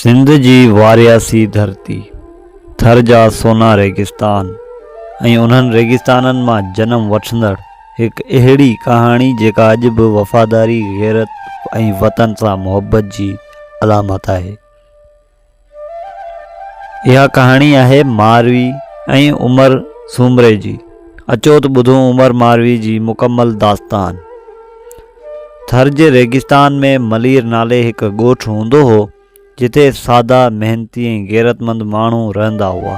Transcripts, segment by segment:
سنڌ جي وارياسي ڌرتي، ٿر جا سونا ريگستان ۽ انهن ريگستانن مان جنم وٺندڙ هڪ اهڙي ڪهاڻي جيڪا اڄ به وفاداري، غيرت ۽ وطن سان محبت جي علامت آهي. اها ڪهاڻي آهي ماروي ۽ عمر سومري جي. اچو ته ٻڌون عمر ماروي جي مڪمل داستان. ٿر جي ريگستان ۾ ملير نالي هڪ ڳوٺ هوندو هو، جتي سادا، محنتي ۽ غيرتمند ماڻهو رهندا هئا.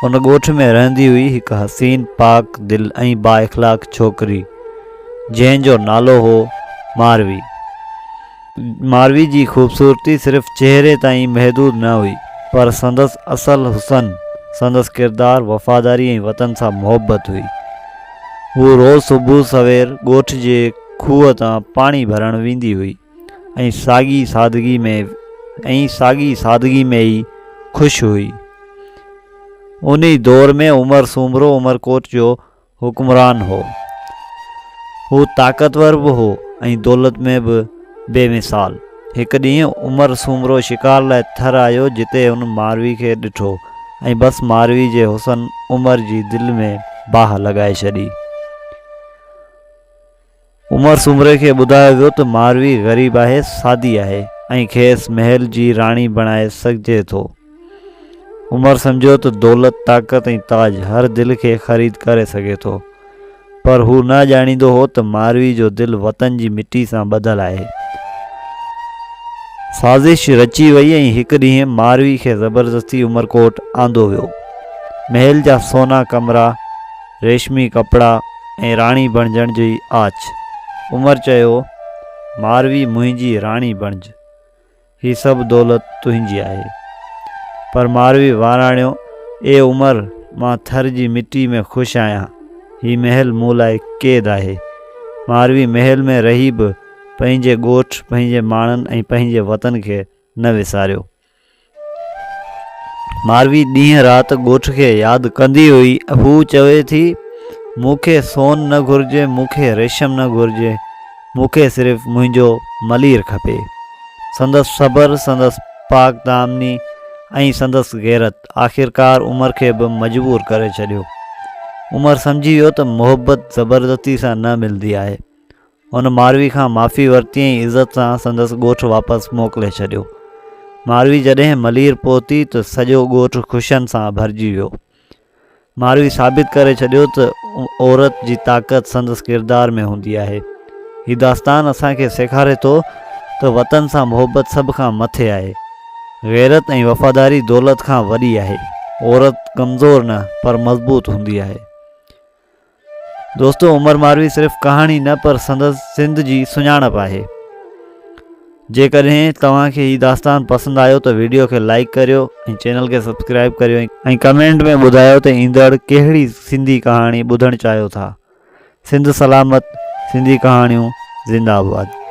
ان ڳوٺ ۾ رهندي هئي هڪ حسين، پاڪ دل ۽ بااخلاق ڇوڪري، جنهن جو نالو هو ماروي. ماروي جي خوبصورتي صرف چهري تائين محدود نه هئي، پر سندس اصل حسن سندس ڪردار، وفاداري ۽ وطن سان محبت هئي. هوء روز صبح سوير ڳوٺ جي کوهه تان پاڻي ڀرڻ ويندي هئي ۽ ساڳي سادگي ۾ ۽ ساڳي سادگي ۾ ئي خوش هئي. انهي دور ۾ عمر سومرو عمرڪوٽ جو حڪمران هو. هو طاقتور به هو ۽ دولت ۾ به بي مثال. هڪ ڏينهن عمر سومرو شڪار لاء ٿر آيو جتي هن ماروي کي ڏٺو ۽ بس ماروي جي حسن عمر جي دل ۾ باهه لڳائي ڇڏي. عمر سومري کي ٻڌايو ويو ته ماروي غريب آهي، سادي آهي ۽ کيس محل جي راڻي بڻائي سگهجي ٿو. عمر سمجهيو ته دولت، طاقت ۽ تاج هر دل کي خريد ڪري سگهي ٿو. پر هو نه ڄاڻيندو هو ته ماروي جو دل وطن جي مٽي سان ٻڌل آهي. سازش رچي وئي ۽ هڪ ڏينهن ماروي کي زبردستي عمرڪوٽ آندو ويو. محل جا سونا ڪمرا، ريشمي ڪپڙا ۽ راڻي بڻجڻ جي آڇ. عمر چيو، ماروي منهنجي راڻي بڻج. هي سڀ دولت تنهنجي آهي. پر ماروي واراڻيو، اي عمر! مان ٿر جي مٽي ۾ خوش آهيان. هي محل مون لاء قيد آهي. ماروي محل ۾ رهي به پنهنجي ڳوٺ، پنهنجي ماڻهن ۽ پنهنجي وطن کي نه وساريو. ماروي ڏينهن رات ڳوٺ کي ياد ڪندي هئي. هوء چوي ٿي، مون کي سون نه گهرجي، مون کي ريشم نه گهرجي، مون کي صرف منهنجو ملير کپي. سندس صبر، سندس پاڪ دامني ۽ سندس غيرت آخرڪار عمر کي به مجبور ڪري ڇڏيو. عمر سمجهي ويو ته محبت زبردستي سان نه ملندي آهي. هن ماروي کان معافي ورتي ۽ عزت سان سندس ڳوٺ واپس موڪلي ڇڏيو. ماروي جڏهن ملير پهتي ته سڄو ڳوٺ خوشين سان ڀرجي ويو. ماروي ثابت ڪري ڇڏيو ته عورت جي طاقت سندس ڪردار ۾ هوندي آهي. هي داستان اسان کي سيکاري ٿو ته وطن سان محبت سڀ کان مٿي آهي. غيرت ۽ وفاداري دولت کان وڏي آهي. عورت ڪمزور نه پر مضبوط هوندي آهي. دوستو عمر ماروي صرف ڪهاڻي نه پر سندس سنڌ جي سڃاڻپ آهي. جيڪڏهن توهان کي هي داستان پسند آيو ته ويڊيو کي لائيڪ ڪريو ۽ چينل کي سبسڪرائيب ڪريو ۽ ڪمينٽ ۾ ٻڌايو ته ايندڙ ڪهڙي سنڌي ڪهاڻي ٻڌڻ چاهيو ٿا. سنڌ سلامت سنڌي ڪهاڻيون زنده آباد.